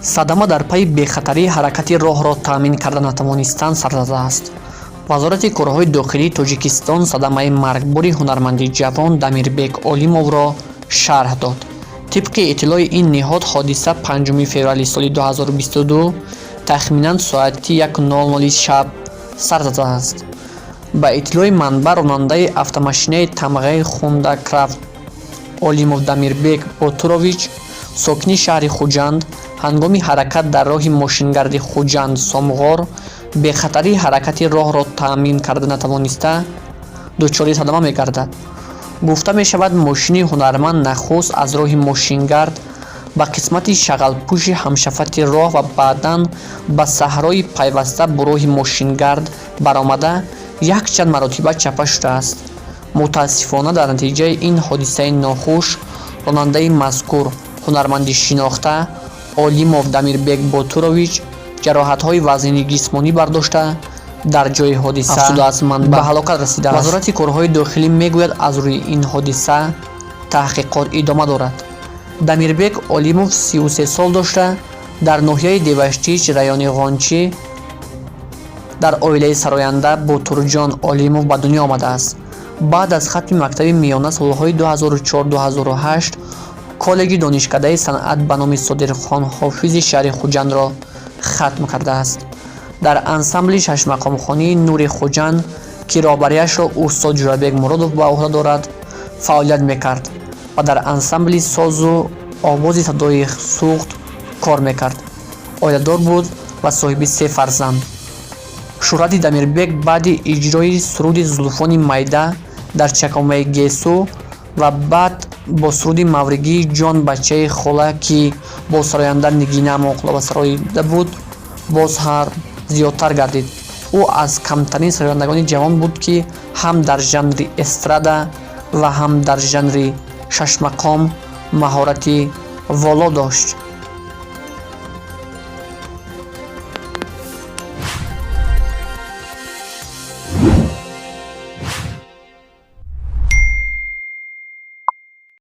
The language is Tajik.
Садама дар пайи бехатарии ҳаракати роҳро таъмин карда натавонистан сар задааст. Вазорати корҳои дохилии Тоҷикистон садамаи маргбори ҳунарманди ҷавон Дамирбек Олимовро шарҳ дод. Тибқи иттилои ин ниҳод, ҳодиса 5 феврали соли 2022 тахминан соати 1:00 шаб сар задааст. Ба иттилои манбаъ, ронандаи автомошинаи тамғаи «Хонда Крафт» Олимов Дамирбек Ботурович, сокини шаҳри Хуҷанд, ҳангоми ҳаракат дар роҳи мошингарди Хуҷанд Сомғор бехатарии ҳаракати роҳро таъмин карда натавониста, дучори садама мегардад. Гуфта мешавад, мошини ҳунарманд нахуст аз роҳи мошингард ба қисмати шағалпӯши ҳамшафати роҳ ва баъдан ба саҳрои пайваста бо роҳи мошингард баромада, якчанд маротиба чапа шудааст. Мутаассифона, дар натиҷаи ин ҳодисаи нохуш ронандаи мазкур, ҳунарманди шинохта Олимов Дамирбек Ботурович, ҷароҳатҳои вазнини ҷисмонӣ бардошта, дар ҷои ҳодиса, афзудааст манбаъ, ба ҳалокат расидааст. Вазорати корҳои дохилӣ мегӯяд, аз рӯи ин ҳодиса таҳқиқот идома дорад. Дамирбек Олимов 33 сол дошта, дар ноҳияи Деваштич, райони Ғончӣ, дар оилаи сароянда Ботурҷон Олимов ба дунё омадааст. Баъд аз хатми мактаби миёна солҳои 2004-2008 коллеҷи донишкадаи санъат ба номи Содирхон Ҳофизи шаҳри Хуҷандро хатм кардааст. Дар ансамбли шашмақомхонии «Нури Хуҷанд», ки роҳбарияшро устод Ҷӯрабек Муродов ба ӯҳда дорад, фаъолият мекард ва дар ансамбли созу овози «Садои Суғд» кор мекард. Оиладор буд ва соҳиби се фарзанд. Шӯҳрати Дамирбек баъди иҷрои суруди «Зулфони майда» дар чакомаи гесӯ ва баъд бо суруди мавригии «Ҷон бачаи хола», ки бо сароянда Нигина Амонқулова сароида буд, боз ҳам зиёдтар гардид. Ӯ аз камтарин сарояндагони ҷавон буд, ки ҳам дар жанри эстрада ва ҳам дар жанри шашмақом маҳорати воло дошт.